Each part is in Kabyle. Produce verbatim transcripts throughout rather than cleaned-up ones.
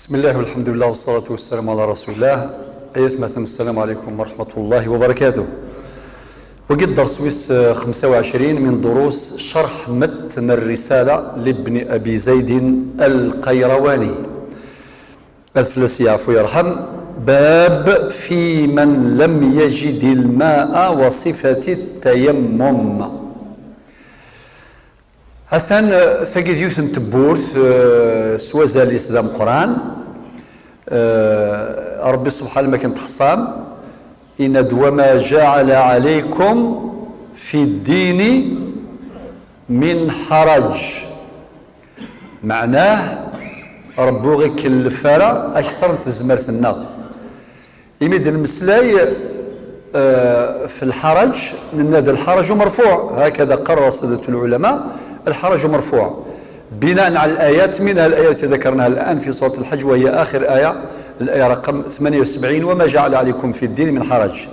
بسم الله والحمد لله والصلاة والسلام على رسول الله. أيتمثن، السلام عليكم ورحمة الله وبركاته. وقد درس ويس، آه، خمسة وعشرين من دروس شرح متن الرسالة لابن أبي زيد القيرواني. الفلس يعفو يرحم. باب في من لم يجد الماء وصفة التيمم. Atan, eh, tagi d yiwet n tewwurt, eh, s wazal-is d ameqqran. Eh, Ṛebbi subḥanahu ma akken teḥṣam, yenna-d: "وما جعل عليكم في الدين من حرج". Meɛnah, Ṛebbi ur ɣ-ikellef ara akter n tezmert-nneɣ. Imi d-nemmeslay, eh, في الحرج، nenna-d الحرج مرفوع، هكذا قرر سادة العلماء، الحرج مرفوع بناء على الآيات، منها الآية التي ذكرناها الآن في سورة الحج، وهي آخر آية، الآية رقم ثمانية وسبعين: "وما جعل عليكم في الدين من حرج".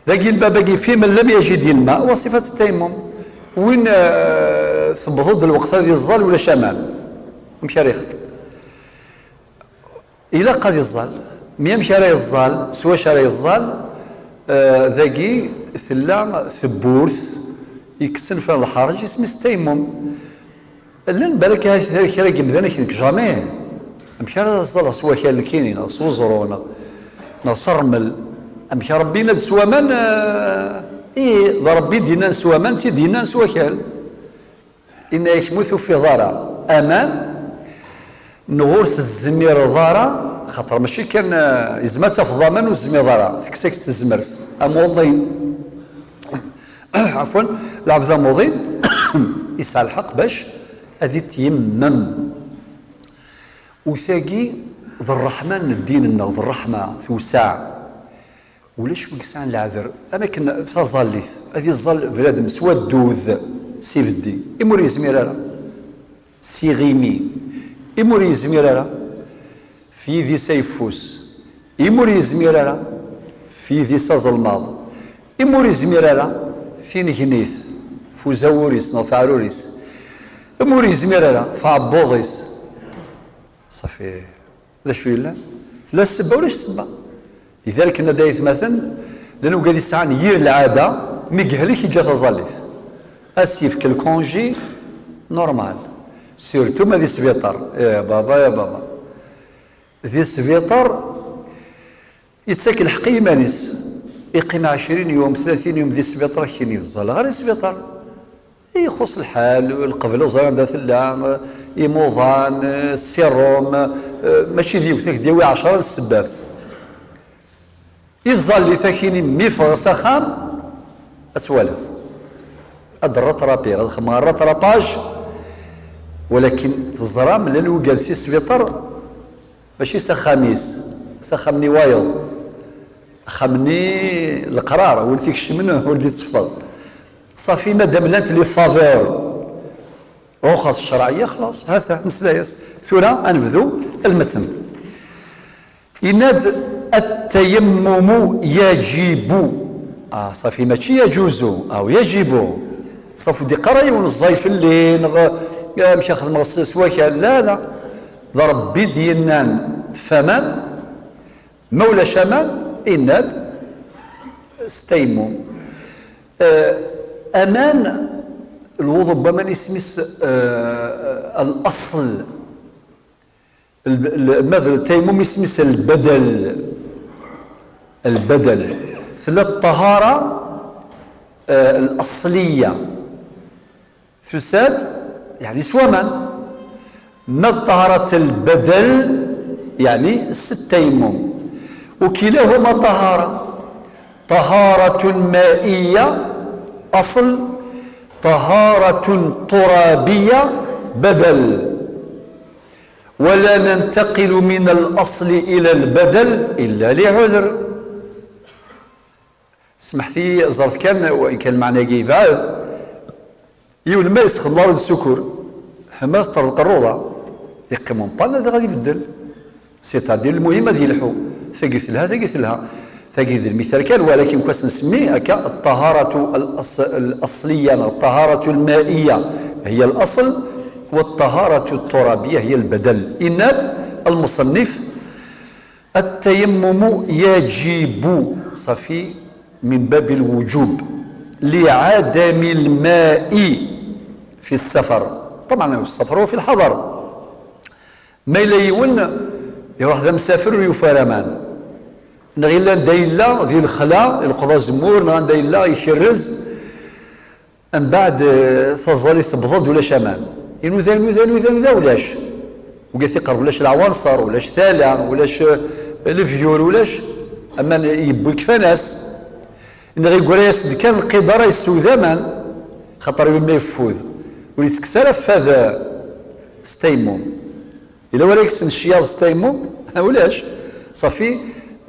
Dagi lbab-agi: "في من لم يجد الماء وصفة التيمم". Win, eh, tewweḍ-d lweqt ad iẓẓal ulac aman, amek ara yexdem? Ilaq ad iẓẓal. Mi amek ara iẓẓal? S wacu ara iẓẓal? Eh, dagi tella tewwurt yekksen fell-as lḥerǧ, isem-is tayammum. Llan balak kra n yimdanen akken jamais. Amek ara ẓẓaleɣ s wakal nekkini, neɣ s uẓru, neɣ, neɣ s ṛṛmel? Amek Ṛebbi yenna-d s waman? Eh, ih, d Ṛebbi i d-yennan s waman, i d-yennan s wakal. Yenna-yak ma ur tufiḍ ara aman, neɣ ur tezmireḍ ara, xaṭer mačči kan, eh, yezmer ad tafeḍ aman ur tezmireḍ ara, tekkes-ak-d tezmert. Amuḍin, ɛafwan, lɛebd amuḍin yesɛa lḥeqq bac ad ityammam. U tagi d ṛṛeḥma n ddin-nneɣ, d ṛṛeḥma tewseɛ. Ulac wi yesɛan leɛder, am akken taẓallit, ad iẓẓal bnadem s waddud, s ibeddi, imi ur yezmir ara, s iɣimi, imi ur yezmir ara, f yidis ayeffus, imi ur yezmir ara, f yidis azelmaḍ, imi ur yezmir ara, f tinegnit, f uzawur-is neɣ f aɛrur-is, imi ur yezmir ara, f aɛebbuḍ-is. Ṣafi. D acu yellan? Tella ssebba? Ulac ssebba. Lidalik, nenna-d ay atmaten, llan wigad yesɛan yir lɛada, mi yehlek yeǧǧa taẓallit. Ad s-yefk lkunji normal. Surtout ma di sbiṭar. Ya baba, ya baba. Di sbiṭar, yettak lḥeqq i yiman-is. Iqqim ɛecrin yum, tlatin yum di sbiṭar, akken ur yeẓẓal ara di sbiṭar. Ixuṣ lḥal, lqebla ur ẓriɣ anda tella, imuḍan, ssirum, mačči d yiwet, ad k-d-yawi ɛecra n ssebbat. Iẓẓal di takini, mi ffɣeɣ s axxam, ad twaliḍ. Ad rattrapiɣ, ad xedmeɣ rattrapage, walakin teẓram, llan wigad si sbiṭar, mačči s axxam-is, s axxam-nni wayeḍ. Axxam-nni leqrar, win t-ikecmen ur d-itteffeɣ. Ṣafi, madam llant les faveurs, ruxas ccreɛiyya, xlaṣ, ha-t-a, nesla-yas. Tura ad nebdu lmetn. Yenna-d: "التيمم يجب". Ah, ṣafi, mačči yaǧuzu, aw yaǧibu. Ṣafi, ur d-iqqar ara yiwen ẓẓay fell-i, neɣ amek ad xedmeɣ s, s wakal. La, la. D Ṛebbi i d-yennan f aman, ma ulac aman, yenna-d s tayammum. Eh, aman, lwuḍu n waman isem-is, eh, الأصل. L-, l-, ma d tayammum isem-is البدل. البدل. Tella ṭṭahara, eh, الأصلية. Tusa-d, yeɛni s waman. Ma d ṭaharat lbadal, yeɛni s tayammum. وكلاهما طهارة. طهارة مائية أصل، طهارة ترابية بدل. ولا ننتقل من الأصل إلى البدل إلا لعذر. Smeḥt-iyi, ẓret kan, wa in kan lmeɛna-agi yebɛed. Yiwen ma yesxedmeḍ ur d-ssukur, ma teṭṭerḍeq rruḍa, yeqqim umpan, ad ɣad ibeddel. C'est-à-dire, lmuhim ad yelḥu. Tagi telha, tagi telha. Tagi d lmital kan, walakin kwas nsemmi akka, الطهارة الأص-، الأصلية, الطهارة المائية هي الأصل، والطهارة الترابية هي البدل. Inna-d, المصنف: التيمم يجب، صافي، من باب الوجوب لعدم الماء في السفر. طبعا في السفر وفي الحضر. Ma yella yiwen iruḥ d amsafer ur yufi ara aman, neɣ yella anda yella di lexla, ileqqeḍ azemmur, neɣ anda yella ikerrez, mbeɛd, eh, taẓallit tewweḍ-d, ulac aman. Inuda, inuda, inuda, inuda, ulac. Wigi tiqerb, ulac lɛwanṣer, ulac tala, ulac, eh, lebyur, ulac. Aman yewwi kfan-as. Neɣ yeggra-yas-d kan lqidar, yessew d aman, xaṭer yiwen ma yeffud, ur yettekkes ara fad, eh, s taymum. Yella wara yekksen ccyaḍ s taymum? Ulac. Ṣafi,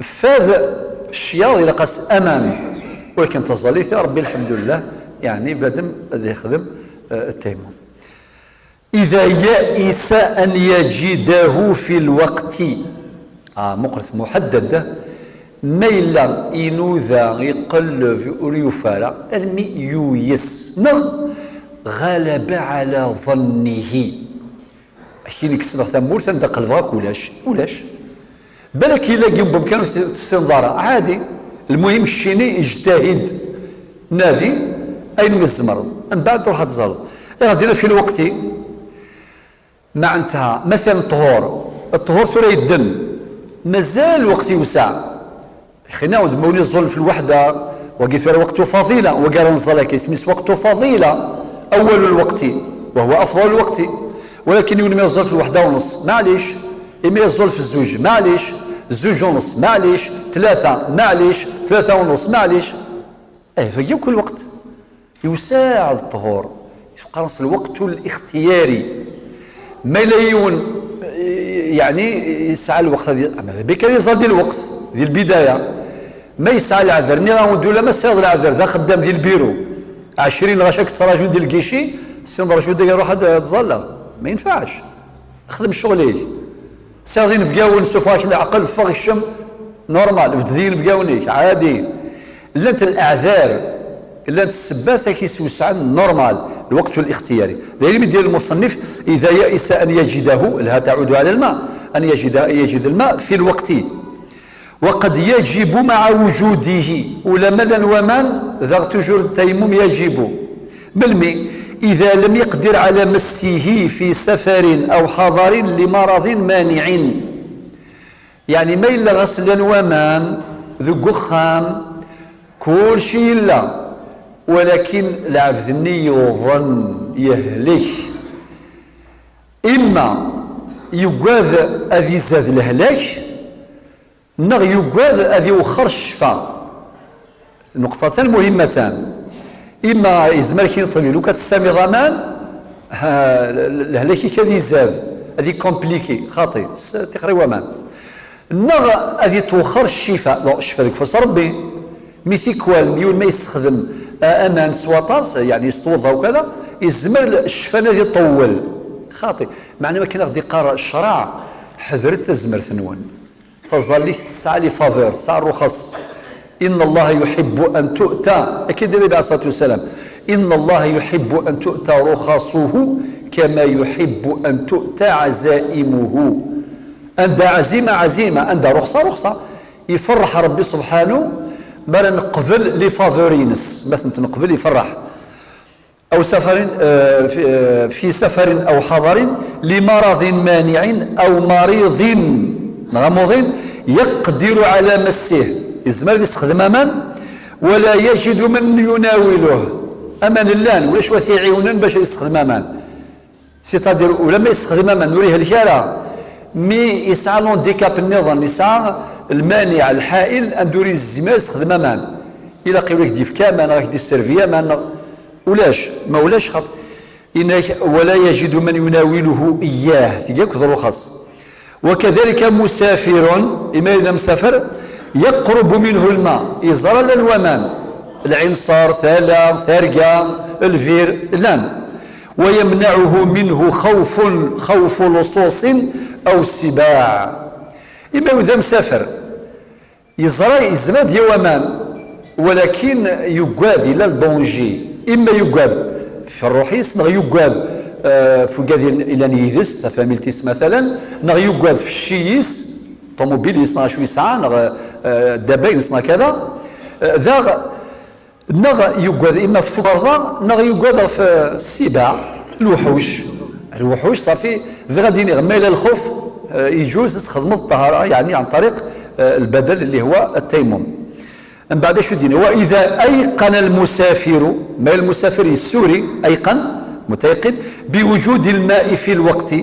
fad ccyaḍ ilaq-as aman. Walakin taẓallit, ya Ṛebbi, lḥemdullah, yeɛni badem ad yexdem, eh, taymum. إذا يئس أن يجده في الوقت. Ah, muqlet, muḥaddad. Ma yella inuda, iqelleb, ur yufi ara, almi yuyes, neɣ غلب على ظنه. Akin i yesneɣ tamurt, anda qelbeɣ akk ulac. Ulac. Balak yella deg umkan ur tessineḍ ara. Ɛadi. Lmuhim, keččini ijtahid. Nadi ayen mi tzemreḍ. Mbeɛd ruḥ ad teẓreḍ. Iɣ dina fi lweqti. Meɛntaha, matan ṭhur. Ṭhur tura yedden. Mazal lweqt yewseɛ. Xina, d ma win iẓẓullen fi lweḥda, wagi tura waqtu fadila, wagi ara neẓẓal akka, isem-is waqtu fadila, أول الوقت، وهو أفضل الوقت. Walakin yiwen ma yeẓẓul fi lweḥda u nneṣ, maɛlic. Imi yeẓẓul fi zzuǧ, maɛlic. Zzuǧ u nneṣ, maɛlic. Tlata, maɛlic. Tlata u nneṣ, maɛlic. Eh, fagi akk lweqt. Yewseɛ ṭhur. Qqaren-as lweqt lixtiyari. Ma yella yiwen, eh, yeɛni, yesɛa lweqt ad y-, ama d abikar yeẓra di lweqt, di lbidaya. Ma yesɛa leɛder, nniɣ-awen-d, ula ma tesɛiḍ leɛder, d axeddam di lbiru, ɛecrin lɣaci ad k-ttraǧun di lgici, ssineḍ rju dagi, ruḥ ad, ad tẓalleḍ. Ma yenfaɛc. Xdem ccɣel-ik. Tesɛiḍ inebgawen, sufeɣ-ak leɛqel, ffeɣ kcem, normal, bded i yinebgawen-ik, ɛadi. Llant leɛdar, llant ssebbat ad k-iswesɛen, normal, lweqt lixtiyari. D ayen i d-yenna lmuṣennif: إذا يئس أن يجده، لها تعود على الماء، أن يجد، يجد الماء في الوقت. وقد يجب مع وجوده، ula ma llan waman, daɣ toujours التيمم يجب. Melmi? إذا لم يقدر على مسه في سفر أو حضر لمرض مانع. Yeɛni ma yella ɣas llan waman deg uxxam, kulci yella, walakin lɛebd-nni yuḍen, yehlek. Imma yugad ad izad lehlak, neɣ yugad ad iwexxer ccfa. Nuqṭatan muhimmatan. Imma yezmer kra ṭṭbib, lukan tessamiḍ aman, ha, lehlak-ik ad izad, ad ikompliki, xaṭi, s tixri waman. Neɣ ad itwexxer ccfa. Bon, ccfa deg ufus Ṛebbi. Mi tikwal, yiwen ma yessexdem, a, aman s waṭas, yeɛni yestwuḍa ukada, yezmer ccfa-nni ad iṭewwel. Xaṭi. Meɛna akken aɣ-d-iqqar ccṛeɛ, ḥedret tazmert-nwen. Taẓallit tesɛa les faveurs, tesɛa rruxas. إن الله يحب أن تؤتى، akka i d-yenna Nnbi عليه الصلاة والسلام: إن الله يحب أن تؤتى رخصه كما يحب أن تؤتى عزائمه. Anda ɛzima, ɛzima, anda ruxṣa, ruxṣa. Iferreḥ Ṛebbi subḥanu mi ara neqbel les faveurs-ines, ma tent-neqbel iferreḥ. أو سفر، آه، في، آه، في سفر أو حضر لمرض مانع أو مريض، neɣ amuḍin, يقدر على مسه، yezmer ad yessexdem aman, ولا يجد من يناوله، aman llan, ulac wa t-iɛiwnen bac ad yessexdem aman. C'est-à-dire, ula ma yessexdem aman, ur ihelk ara, mi yesɛa l'handicap nniḍen, yesɛa lmaniɛ, lḥail, anda ur yezmir ad yessexdem aman. Ilaq i win ad k-d-yefk aman, neɣ ad k-d-yesservi aman, neɣ ulac, ma ulac xaṭ. Inak, ولا يجد من يناوله إياه. Tga akked rruxas. وكذلك مسافر، imi d amsafer, يقرب منه الماء. Yeẓra llan waman. Lɛinṣer, tala, targa, lbir, llan. ويمنعه منه خوف، خوف لصوص أو سباع. Imi d amsafer. Yeẓra yezmer ad yawi aman, walakin yugad, yella ldanji. Imma yugad f rruḥ-is, neɣ yugad Eh, ɣef ugad yellan yid-s, tafamilt-is matalan, neɣ yugad f cci-is, ṭumubil-is neɣ acu yesɛa, neɣ eh, ddaba-ines neɣ kada. Eh, daɣ, neɣ yugad imma f tukerḍa, neɣ yugad ɣef eh, ssibaɛ, lewḥuc. Lewḥuc, ṣafi, bɣiɣ ad iniɣ, ma yella lxuf, eh, iǧuz ad txedmeḍ ṭṭahara, yeɛni ɛan ṭariq eh, lbadal اللي هو التيمم. Mbeɛd acu d-yenna? وإذا أيقن المسافر, ma lmusafir yessuri, أيقن, متيقن, بوجود الماء في الوقت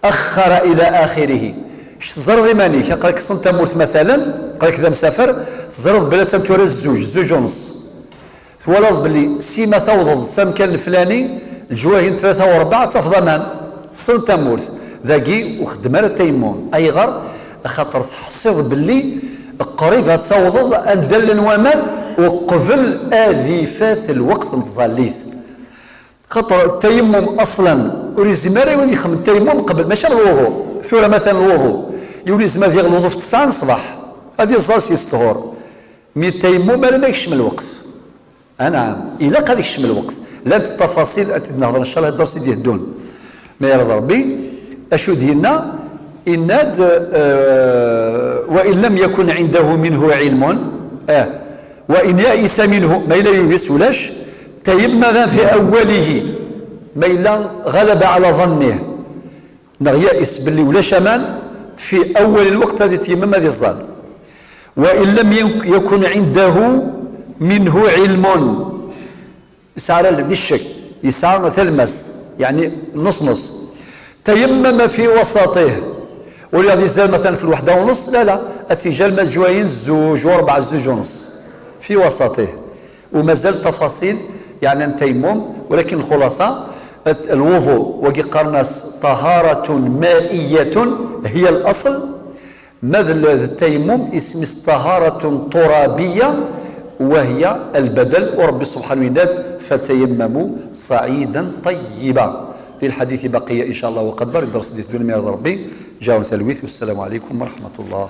أخر إلى آخره. Teẓriḍ iman-ik, aql-ak ṭṭsen tamurt matalan, aql-ak d amsafer, teẓriḍ belli attan tura zzuj, zzuj u nṣ. Twalaḍ belli sima tawḍeḍ s amkan leflani, leǧwahi n tlata u rebɛa ad tafeḍ aman, teṭṭseḍ tamurt. Dagi ur xeddem ara tayammum. Ayɣer? Axaṭer teḥṣiḍ belli qrib ad tawḍeḍ anda llan waman uqbel ad ifat lweqt n tẓallit. Xaṭer tayammum aṣlan ur yezmir ara yiwen ad ixdem tayammum qbel, mačči am lwuḍu. Tura matan lwuḍu, yiwen yezmer ad yaɣ lwuḍu f ttesɛa n ṣṣbeḥ, ad iẓẓal s yesṭhur. Mi tayammum arma yekcem lweqt. Anɛam, ilaq ad ikcem lweqt. Llant ttafaṣil ad t-id-nehḍer ncallah dders i d-iheddun. Ma irad Rebbi, acu d-yenna? Inna-d, eh, وإن لم يكن عنده منه علم, eh, وإن يئس منه, ma yella yuyes ulac, تيمم في أوله, ma yella غلب على ظنه, neɣ ya'is belli ulac aman, في أول الوقت ad ityemmem ad iẓẓal. وإن لم يكن عنده منه علم, yesɛa ara di ccek, yesɛa talmast, yeɛni nus nus. تيمم في وسطه, ur yeɣ izzal matalan f lweḥda u nus, la, la, ad t-yeǧǧ alma d leǧwahi n zzuj u rebɛa, zzuj u nṣ, في وسطه. ومازال ttafaṣil, yeɛni n tayammum, walakin lxulaṣa, lwuḍu, wagi qqaren-as طهارة مائية هي الأصل, ma d l-, d tayammum, isem-is طهارة ترابية وهي البدل, u Rebbi subḥanahu yenna-d: فتيمموا صعيدا طيبا. للحديث بقية إن شاء الله وقدر, dders d-iteddun ma irad Rebbi, ǧǧiɣ-awen talwit, والسلام عليكم ورحمة الله.